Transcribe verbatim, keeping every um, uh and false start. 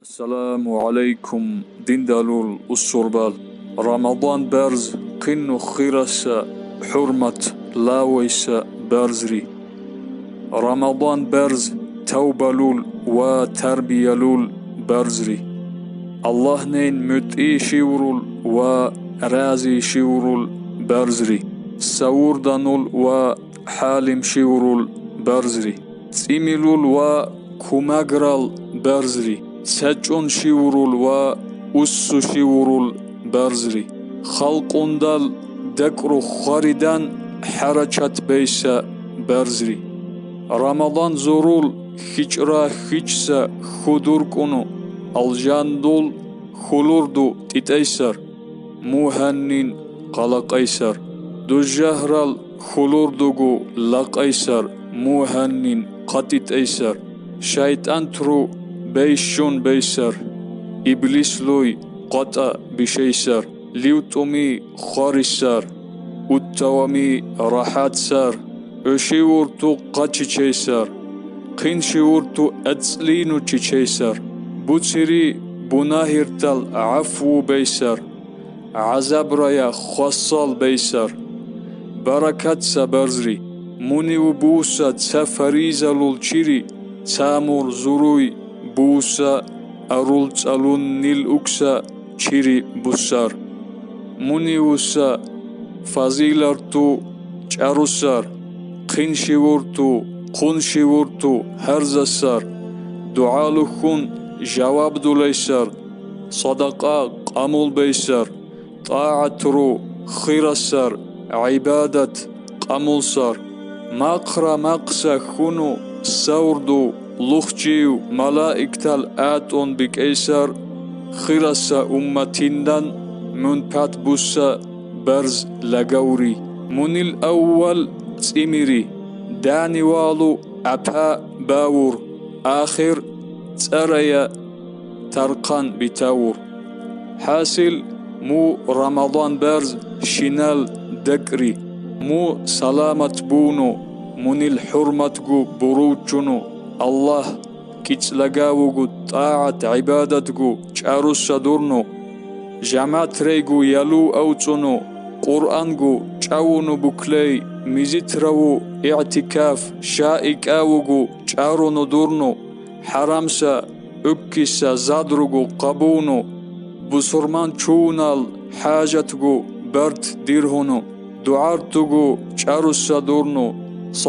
Ассаламу алейкум, диндалул усурбал. Рамадан берз къинну хираса, хьурмат лавайса берзри. Рамадан берз товбалул ва тарбиялул берзри. Аллагьнейн мутӀи шиврул ва рази шиврул берзри. Савурданул ва гьалим шиврул берзри. ЦӀимилул ва кумаграл берзри. ЦечӀун шиврул ва уссу шиврул берзри. Халкьундал декӀру хваридан гьаракат бейса берзри. Рамадан зурул хичӀра хичса худур кьуну, алжандул хулурду тӀитӀейсар, мугьаннин къалакьейсар. Дужагьрал хулурдугу лакьейсар, мугьаннин къатӀитӀейсар. ШайтӀантру бейшун бейсар, иблислуй къатӀа бишейсар. ЛивтӀуми хварисар, уттавами рагьатсар. О шивур ту къачичейсар, къин шивур ту эцлину чичейсар. Буцири бунагьирдал гӀафу бейсар, гӀазабрая хвасал бейсар. Баракатса берзри. Мунив буса ца фаризалул чири, ца мур зуруй буса арул цӀалун нил укса чири бусар. Мунив са фазилар ту чӀарусар, къин шивур ту, къун шивур ту гьарзасар, дуьа лугьун жаваб дулейсар, садакьа къамул бейсар, тӀаатуру хирасар, гӀибадат къамулсар. Махра махса хуну саврду лугьчив малаикдал атӀун бикӀейсар, хираса умматиндан мун пад буса берз лагаври. Мунил аввал цӀимири, данивалу апа бавур, ахир цӀарая таркъан битавур. Гьасил, му Рамадан берз шинал декӀри, му саламат буну, мунил гьурмат гу бурувчуну, Аллагь кицӀлагавугу тӀаат-гӀибадат гу чӀарусса дурну, жаматрейгу ялу авцӀуну, Къуръан гу чӀавуну буклей, мизитраву игӀтикаф ша икӀавугу чӀаруну дурну, гьарамса, уккиса задругу къабуну, бусурман чунал гьажатгу берт диргьуну, дуьар тугу чӀарусса дурну,